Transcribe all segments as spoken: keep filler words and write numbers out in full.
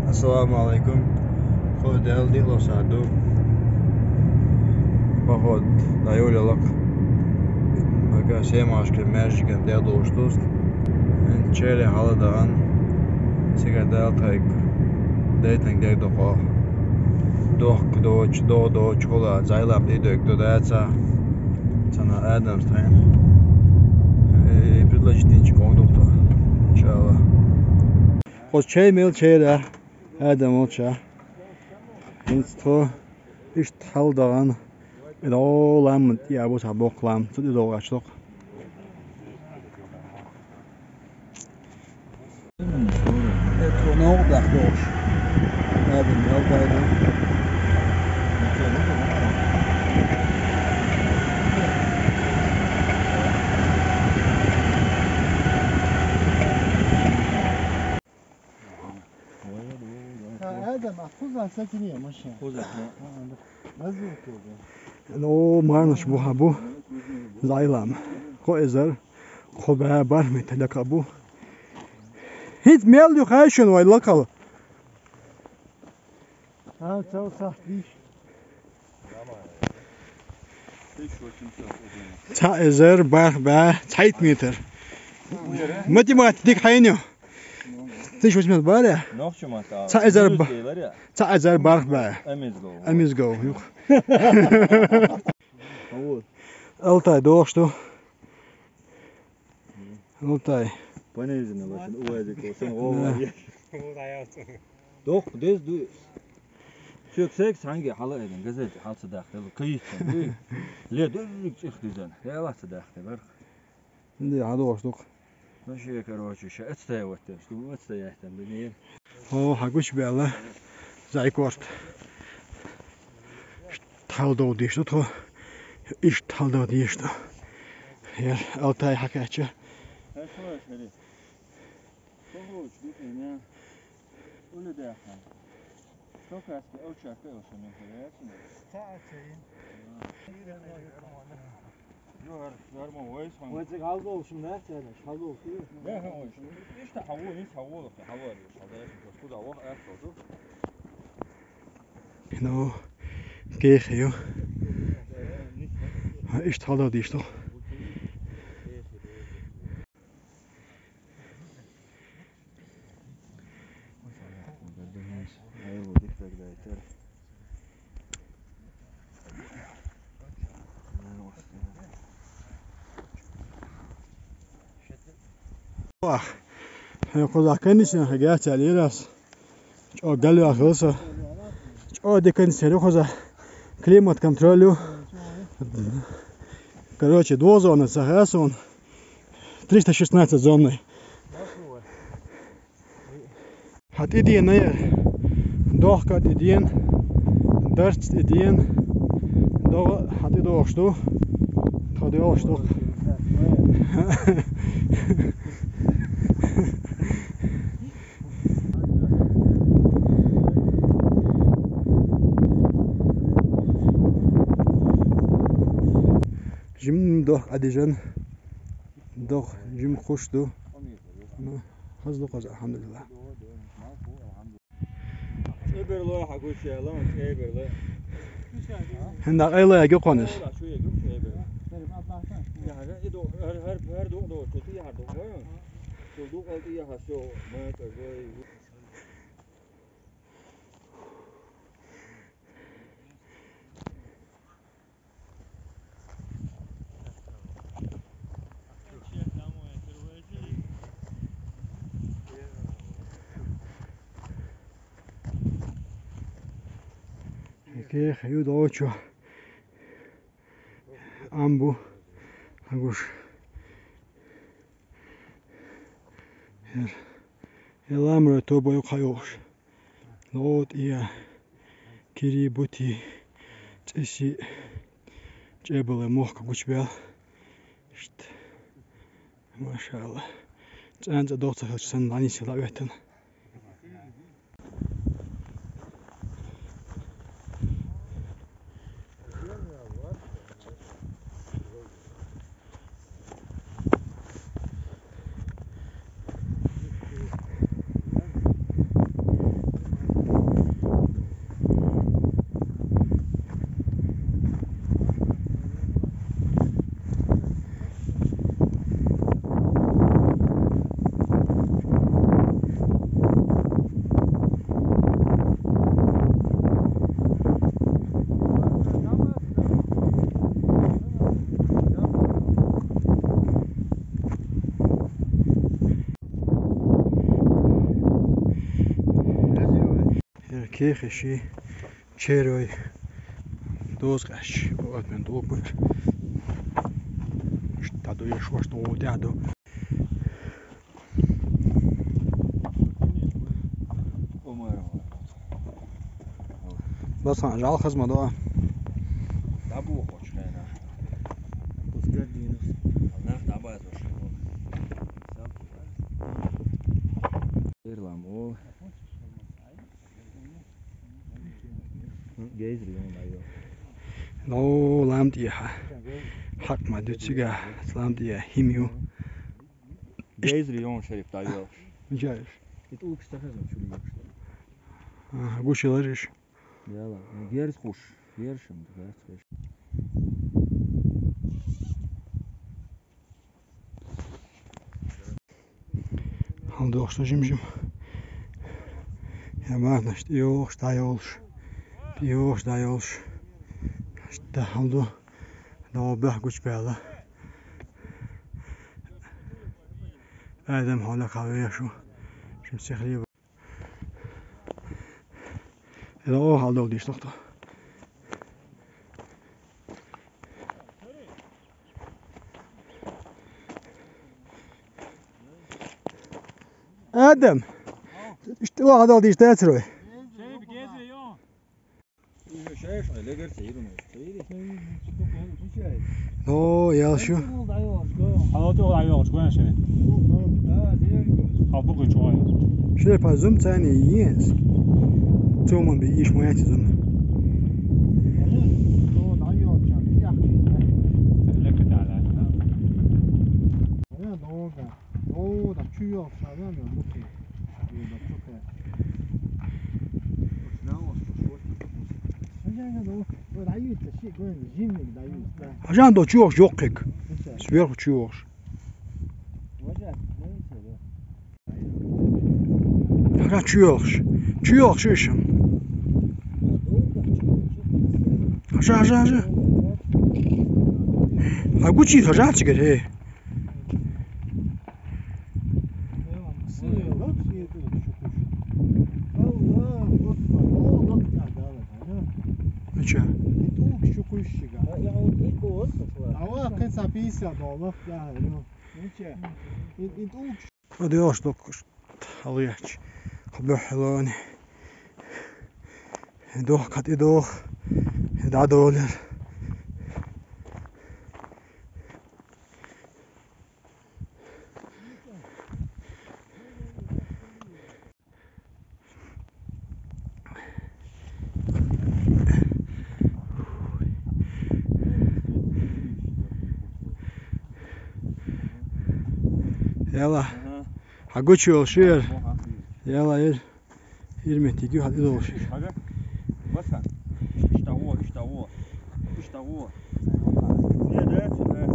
Ассаламу алейкум. Хо дел дило саду. Поход на юлялак. Мага семашка межган дел доштуст. Чере халадаган. Сига дел тайк. Дейтан дел дохо. Дох доч, до доч, хола зайлап дидек додаца. Цана Адамс тайн. Э, предложить динчик он духта. Иншалла. Хоз чей мел чейра, Адам олча. Инсто ишт халдаган. Эдо лам, я бу са бок лам. Цуд эдо гачлок. Эдо ног дахдош. Адам ялдайда. Адам, а хуза сатиния машина. Хуза, да. А, да. Называется, да. Ну, марнаш бу хабу. Зайлам. Хо эзер. Хо бе бар ме таляка бу. Хит мел ю хайшун вай локал. А, цау сах диш. Ца эзер бах ба цайт метр. Математик хайню. Тысяча восемьсот баря. Нохчу мата. Ца эзер ба. Ца эзер бах ба. Амизго. Амизго. Юх. Вот. Алтай дошду. Алтай. Понизина лошадь. Увазик. Сон голова. Дох, дез ду. Чөксек санги хала эден. Газет халса дахтел. Кайт. Ле дөррик чихдизен. Яласа дахтел. Инде хадоштук. Ну, ше, короче, ше отстаивать, что мы отстоять там, да не. О, хагуч бяла. Зайкорт. Талдо дишто то. Иш талдо дишто. Яр Алтай хакача. Хорошо, смотри. Короче, тут меня. Улы да. Что каски, очарка, ошо не херячина. Та ацейин. Ё, гьар, гьар ма вайс хан. Вайс гал болушун да, сен, гал болушун. Да, хан вайс. Ишта хаву, иш хаву, хаву, шалда яшин, куда вах, эх, солду. Ну, кех ё. Ишта халда дишто. Вах. Хе, коза, конечно, хе, гя, ця лирас. Чо, галю ахылса. Чо, декан сери коза. Климат контролю. Короче, двузона сахасон. Триста шестнадцать зонный. Хат идиен ая. Дохка идиен. Дарц идиен. Дога хат идошту. Тоди ошту. Жим дох адижан. Дох жим хуш ду. Ну, хаз ду хаз, алхамдулилла. Эберло хагуч ялан, эберло. Хенда айла яги конус. Яга идо, гьар, гьар, гьар ду, ду, ду, я ду. Ду, ду, алти я хасо, ма, ка, гой. Окей, хаю дочу. Амбу. Агуш. Эр. Эламра тобой хайош. Лот ия кири бути цӀиси чӀебала мохка гучбел. Шт. Машалла. ЦӀанцӀа доцахалчсан ланиси лаветтан. Кехи ши черой доз къач. От мен дулгу. Шта ду я шош ду тя ду. Басан жал хазма до. Дабу хоч хена. Пускай динус. Нах дабазош. Ирлам ол. Гейзер ён дайо. Но ламт иха. Хак ма дучига ламт иха химио. Гейзер ён шериф дайо. Джайш. Ит укс тахазм чули. Ага, гушилариш. Яла, герз хуш. Гершим, да, спеш. Хьалдохуш жим-жим. Я мар, значит, йохуш, дайолуш. Йохуш, дайолуш. Значит, да хьалду. Да обах гуч бяла. Адам хьала хавешу. Шим сехли. Эла о хьалдол диш тохто. Адам. Иште о хьалдол диш тацрой. Шериф гезер ён. Ну, я шу. Алоти ол айош гуян шене. Албук чугай. Шене па зум цани йенс. Цуман би иш мояти зум. Леке дала. О, да чуйок шаган я бути. Хажан до чуйок жоккек. Сверху чуйокш. Хажан чуйокш. Чуйокш ишим. Хажан, хажан, хажан. А гучи хажан чигер, э. Ничего. Подъёшь только алыяч. Хубехлони. Дох кат и дох. Да доллар. Яла. Хагучу шир. Яла ир. Ирметиги хат идолши. Хага. Баса. Иштаго, иштаго. Иштаго. Не, да, да.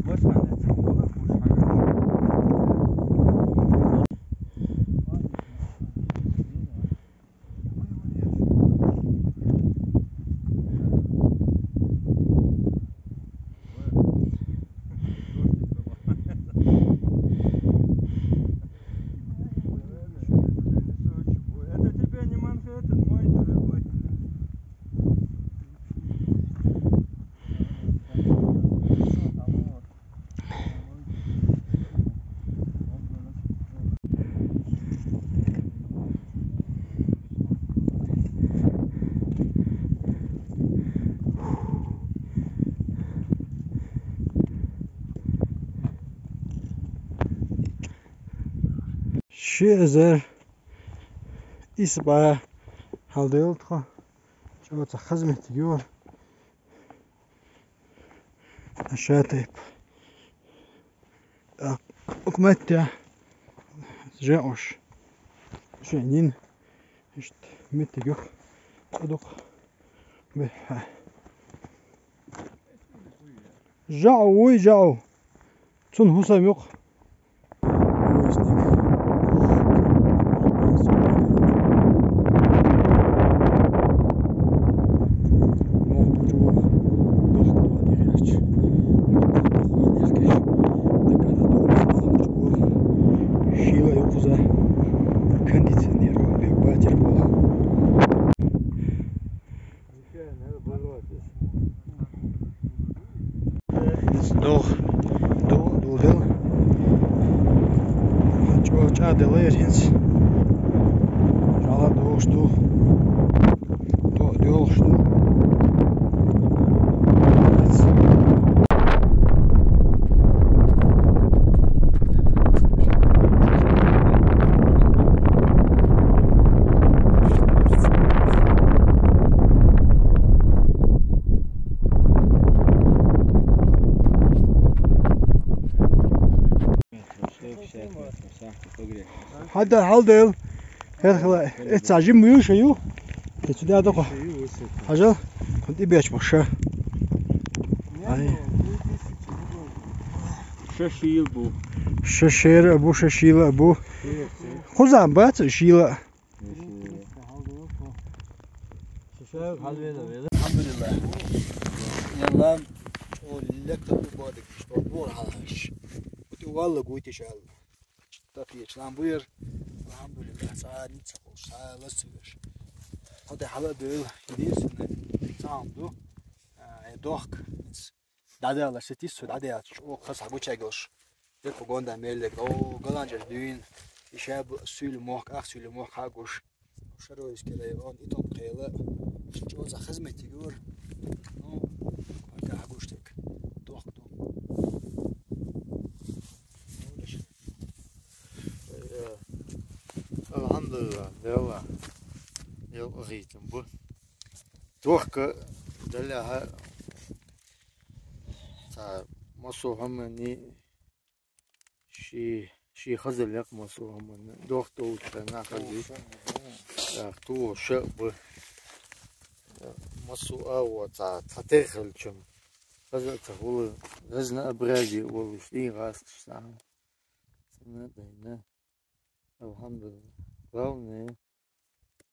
Баса, да, цаго, да, куш, хага. Это тебе не Манхэттен, мой дорогой. Ши эзер исбая халдел тха. Чего ца хазмет юр. Ашатеп. Так, укмаття. Жеош. Шенин. Ишт меттигюх. Кудук. Беха. Жау, уй, жау. Цун хусам юк. Шила юкъуза кондиционер бек ба. Догъ, догъ, догъ дул. ЧӀо-, чӀа дела ер хӀинца. Жала догъуш ду. До-, доьлхуш ду. Хьада хьал дел. Хер хила. Э, ца жим муьш ю. Э, цу да докъо. Хьажал. Хьан тӀе беч баша. Ай. Ша шийла бу. Ша шера бу, ша шийла бу. Хузан бац шийла. Алхамдулиллах. Ялла, о, лекта бу бодик, что бур халаш. Ути валла гуйтиш ал. Тапиеч лам буер. Алхамдулиллах, саница кул, сала сувеш. Ходе хала бел, единственное, сам ду. А, э, дохк. ДӀадаьлла сетис цу дӀадаьллача, о, хас хьагучаьгош. Дерпа гонда меллег, о, галанчаш дуьйна. Иша бу-, суьйлу мохк, ах суьйлу мохк хьагуш. Шароевский район, Итон кхела. ЧӀоца хазмет тигур. Ну, ага хьагуш тек. Дохк ду. Алхамдулиллах, Далла. Ял ахитам бу. Дохка даляха. Ца, массо хӀамани ши, ши хазал якъ массо хӀамани. Дохк долча хана хазал. Так, ту ша бу. Массо а ва ца, ца техалчам. Хазал ца хула, разнообразие волуш, дин гӀас сам. Сана дайна. Алхамдулиллах. Главное,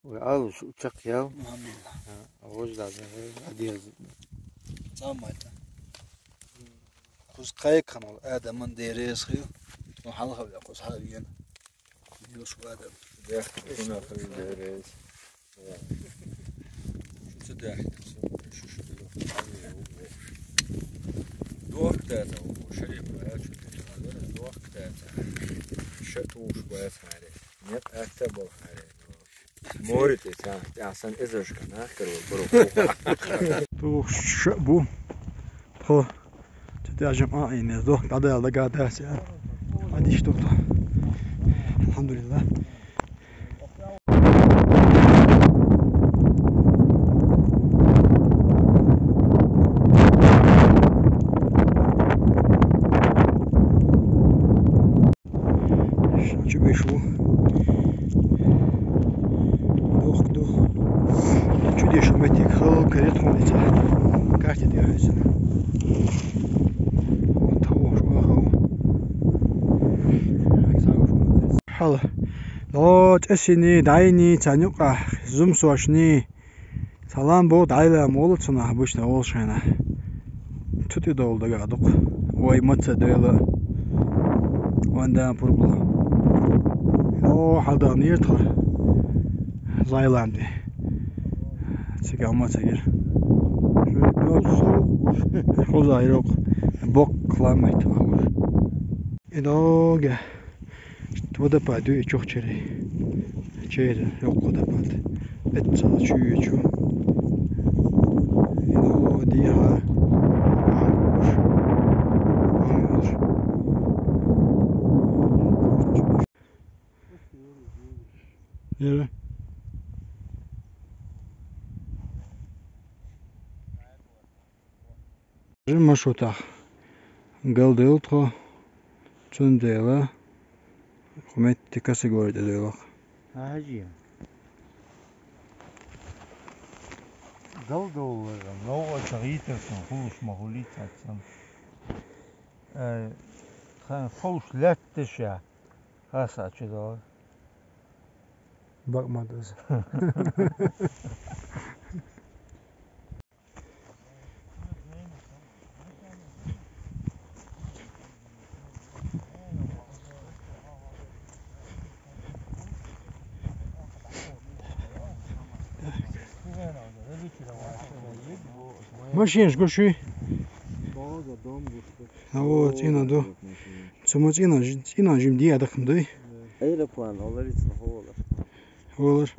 вай алуш учакъ ял. Алхамдулиллах. А, вож да, да, одежда. Самайта. Куз кайкханал адаман дерес хил. Ну, хьалха вя куз хьавиен. Юш вада. Дехт куна хил дерес. Шу ца дахь, шу, шу, шу, шу. Дохк даьца, шарип, а, шу, дохк даьца. Ша туш бац харе. Нет, акта бол харе. Морит, ца, я сан эзошка, нах, короче, бро. Туш бу. Хо. Чу тӀаьхьа жимма а йина, дохк дӀадаьлла дагадеш. Хьадиш дохк. Алхамдулиллах. Чу бешу. Дохк ду. Чудешу меттиг хал карет хонца. Карте дерхьесина. Тавош вахав. Хьала. Ло, цӀесини, дайни, цанюкъа, зумсошни. Салам бо, дайлам, волу цунах обычно волшена. Цу тӀе долу дагадоккху. Вай маца дойла. Ванда пурбла. О, хьалдан нир тхо. Зайланди. Цига маца гир. Хуза ирок. Бок кламет. Иноге. Водопад ю и чух чери. Чери, йоккха водопад. Эццал чуьйчу. Ино диха. Амуш. Амуш. Яра. Маршрутах галдевлла тхо, цундела кху метте категори тӀедоьллу. Хьажи. Галдовлара, новкъа ца гӀийтарсан, хулуш ма хули цацсан. Э, тхан ховш лаьтташа, хаса чу дала. Бакъ ма даза. Машинаш гуш ю. Багъа дам гуш ду. Аво, цӀена ду. Цу ма цӀена ж-, цӀена жим диа дахам дуй. Аэроплан, олар ицна ховалар. Олар.